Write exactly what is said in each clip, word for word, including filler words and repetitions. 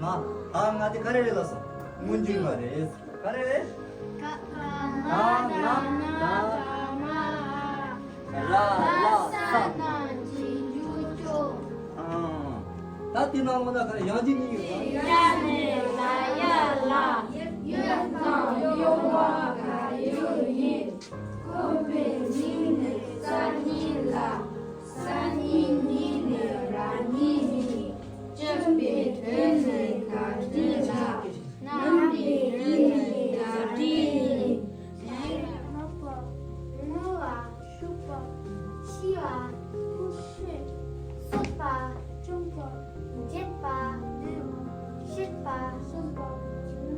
ང་། ད་ང་དེ་ག་རེ་རེད་ལབ་སོང་། སྔོན་འཇུག་ང་རེད། ག་རེ་རེད། ག་ག་ང་ང་ང་ང་ག་ང་། ལ་ལ་ས། ཨང་། ད་དེ་ནང་ལོགས་ན་ག་རེ་ཡང་ཅིག་གཉིས་ཡོད་ལ། ཡ་ནས་ལ་ཡ་ལ། ཡུལ་དང་གཡོ་བ་ག་ཡུལ་ཡིན། བཀོད་པའི་མིང་ནས་ས་གཉིས་ལ། ས་གཉིས་གཉིས་ནས་ར་གཉིས་ཡིན། སྤྱོད་པའི་དོན་ནི་བརྡ་སྤྲོད་ལ། རྣམ་པའི་དོན་ནི་བརྡ་སྤྲོད་ཡིན། ཞིག་དམག་པ། ངོ་བ། ཤུག་པ། འཆི་བ། ཀུ་ཤུ། གསོད་པ། བཅོམ་པ། འདྲེད་པ། ཤེད་པ། གསོན་པ།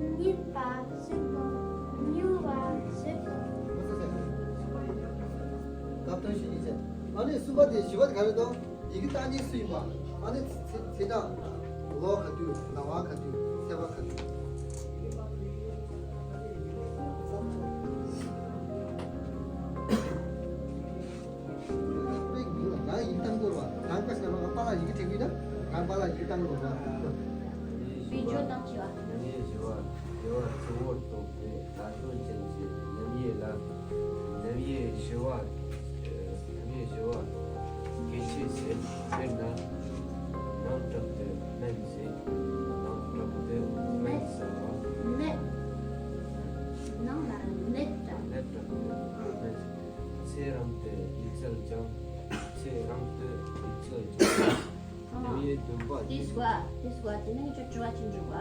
རྙེད་པ། གསོད་པ། མྱུར་བ། བཟོད་པ། སྐབས་དོན་ཞུ་ཡིན་ཟེར། ཨ་ནི་གསུམ་པ་དེ་བཞི་པ་དེ་ག་རེ་དང་། ཡི་གེ་བཏགས་ཉིད་སུ་ཡིན་པ། ཨ་ནི་ཚེ་ཚེ་གྲངས། ལོ་ག་དུས། ཟླ་བ་ག་དུས། ཚེས་པ་ག་དུས། པའི་མིང་ལ་རང་ཡིག་བཏང་དགོས་རེད་བ། རང་བཀའ་ཟེར་ན་ང་པཱ་ལགས་ཡི་གེ་བྲིས་ཀྱི་ཡིན་ན་རང་པཱ་ལགས་ཡི་གེ་བཏང་དགོས་རེད་བ། བེད་སྤྱོད་བཏང་བྱས་པ། ཉམས་ལེན་བྱེད་པ། བདེ་བ་གཙོ་བོར་རྟོགས་པའི་ལྷག་དོན་ཅན་གྱི་ཉམས་ལེན་ལ་ཉམས་ལེན་ཞི་བ། ཉམས་ལེན་ཞི་བ་སྐད་ཅིག་ཟེར། དཔེར་ན། ནང་དྲག་ཏུ་སྨན་ཟེར། ནང་དྲག་ཏུ་སྨན་ཟེར་བ། ནད། ནང་ལ་ནད་དང་། ནད་དྲག་ཏུ་སྨན་ཟེར། ཚེ་རིང་དུ་ཡིད་ཚད་ཀྱང་། ཚེ་རིང་དུ་ཡིད་ཚད་ཀྱང་། ཉམས་ལེན་བདུན་པ་དེ་སུ་བ། དེ་སུ་བ་དེ་ནས་ཁྱོད་དྲི་བ་ཅིག་འགྲོ་བ།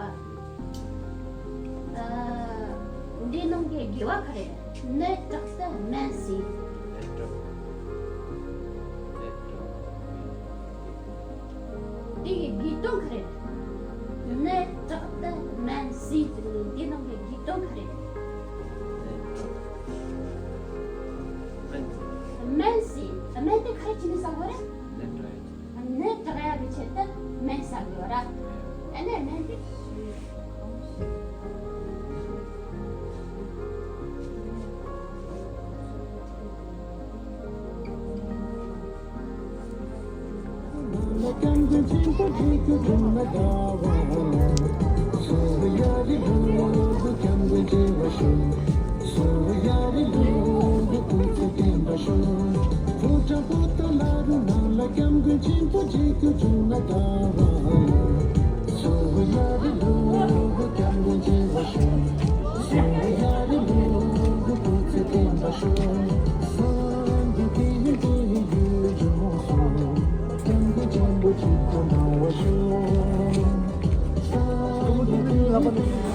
ཨ། འདི་ནང་གི་དགེ་བ་ག་རེ། ནད་དྲག་ཏུ་སྨན་ཟེར། ནད་དྲག་ནད་དྲག་འདི་གི་དགེ་དོན་ག་རེ། ནད་དྲག་ཏུ་སྨན་ཟེར་དེ་ནི་འདི་ནང་གི་དགེ་དོན་ག་རེ། ནད་དྲག་སྨན་སྨན་ཟེར། སྨན་དེ་ག་རེ་བྱས་ནས་ཟ་དགོས་རེད། ནད་དྲག་ཡ། ནད་དྲག་ཡ་གི་ཆེད་དུ་སྨན་ཟ་དགོས་ར། ཨ་ནི་སྨན་དེ། སྐྱབས་མགོན་ཆེན་པོ་རྗེ་ཁྱོད་དྲུང་ན་དགའ་བ། སོ་ཡ་རི་ལུ་སྐྱབས་མགོན་བྱེ་བ་ཤོད། སོ་ཡ་རི་ལུ་སྐུ་ཚེ་བརྟན་པར་ཤོག། ཕོ་བྲང་པོ་ཏ་ལ་རུ་ནང་ལ་སྐྱབས་མགོན་ཆེན་པོ་རྗེ་ཁྱོད་དྲུང་ན་དགའ་བ། སོ་ཡ་རི་ལུ་སྐྱབས་མགོན་བྱེ་བ་ཤོད། སོ་ཡ་རི་ལུ་སྐུ་ཚེ་བརྟན་པར་ཤོག། སངས་རྒྱས་ཀྱི་ཡུལ་ཡུལ་ལྗོངས་སུ། སྐྱབས་མགོན་ཆེན་པོ་གཅིག་ཏུ་སྣང་བར་ཤོག། སངས་རྒྱས་ཀྱི་ཡུལ།